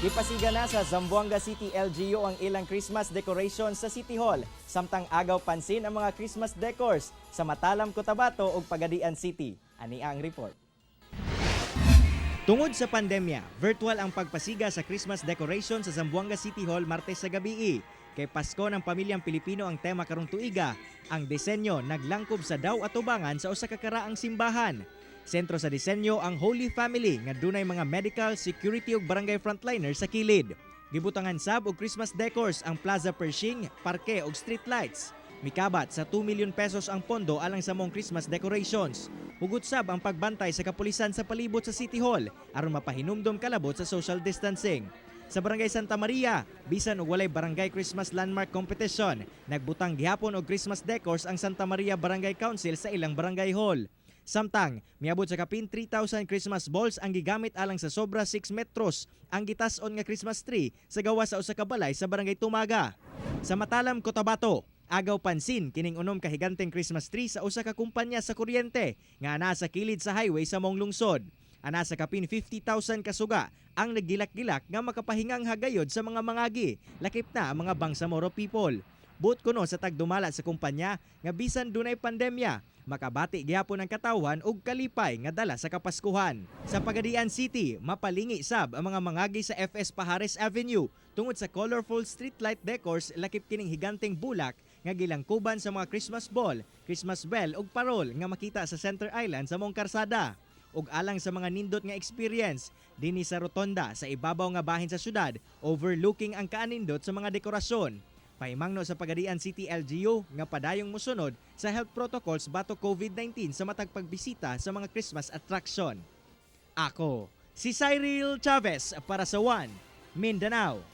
Gipasiga na sa Zamboanga City LGU ang ilang Christmas decoration sa City Hall. Samtang agaw pansin ang mga Christmas decors sa Matalam, Cotabato ug Pagadian City. Ani ang report. Tungod sa pandemya, virtual ang pagpasiga sa Christmas decoration sa Zamboanga City Hall Martes sa gabii. Kay Pasko ng Pamilyang Pilipino ang tema karong tuiga. Ang disenyo naglangkob sa daw atubangan sa usa ka karaang simbahan. Sentro sa disenyo ang Holy Family nga dunay mga medical, security ug barangay frontliner sa kilid. Gibutangan sab og Christmas decors ang Plaza Pershing, parke ug street lights. Mikabat sa 2 million pesos ang pondo alang sa maong Christmas decorations. Hugot sab ang pagbantay sa kapulisan sa palibot sa City Hall aron mapahinumdom kalabot sa social distancing. Sa Barangay Santa Maria, bisan og walay barangay Christmas landmark competition, nagbutang gihapon og Christmas decors ang Santa Maria Barangay Council sa ilang barangay hall. Samtang, miabot sa kapin 3,000 Christmas balls ang gigamit alang sa sobra 6 metros ang gitas-on nga Christmas tree sa gawas sa usa ka balay sa Barangay Tumaga. Sa Matalam, Cotabato, agaw pansin kining unom ka higanteng Christmas tree sa usa ka kumpanya sa kuryente nga naa sa kilid sa highway sa maong lungsod. Ana sa kapin 50,000 kasuga ang naggilak-gilak nga makapahingang hagayod sa mga mangagi, lakip na ang mga Bangsamoro people. Buot kuno sa tagdumala sa kumpanya nga bisan dunay pandemya, makabati gihapon ang katawhan og kalipay nga dala sa Kapaskuhan. Sa Pagadian City, mapalingi sab ang mga mangagi sa FS Pajares Avenue tungod sa colorful streetlight decors, lakip kining higanteng bulak nga gilangkuban sa mga Christmas ball, Christmas bell ug parol nga makita sa Center Island sa maong karsada. Ug alang sa mga nindot nga experience dinhi sa rotonda sa ibabaw nga bahin sa syudad, overlooking ang kaanindot sa mga dekorasyon. Pahimangno sa Pagadian City LGU nga padayong mosunod sa health protocols batok COVID-19 sa matag pagbisita sa mga Christmas attraction. Ako, si Cyril Chavez para sa One Mindanao.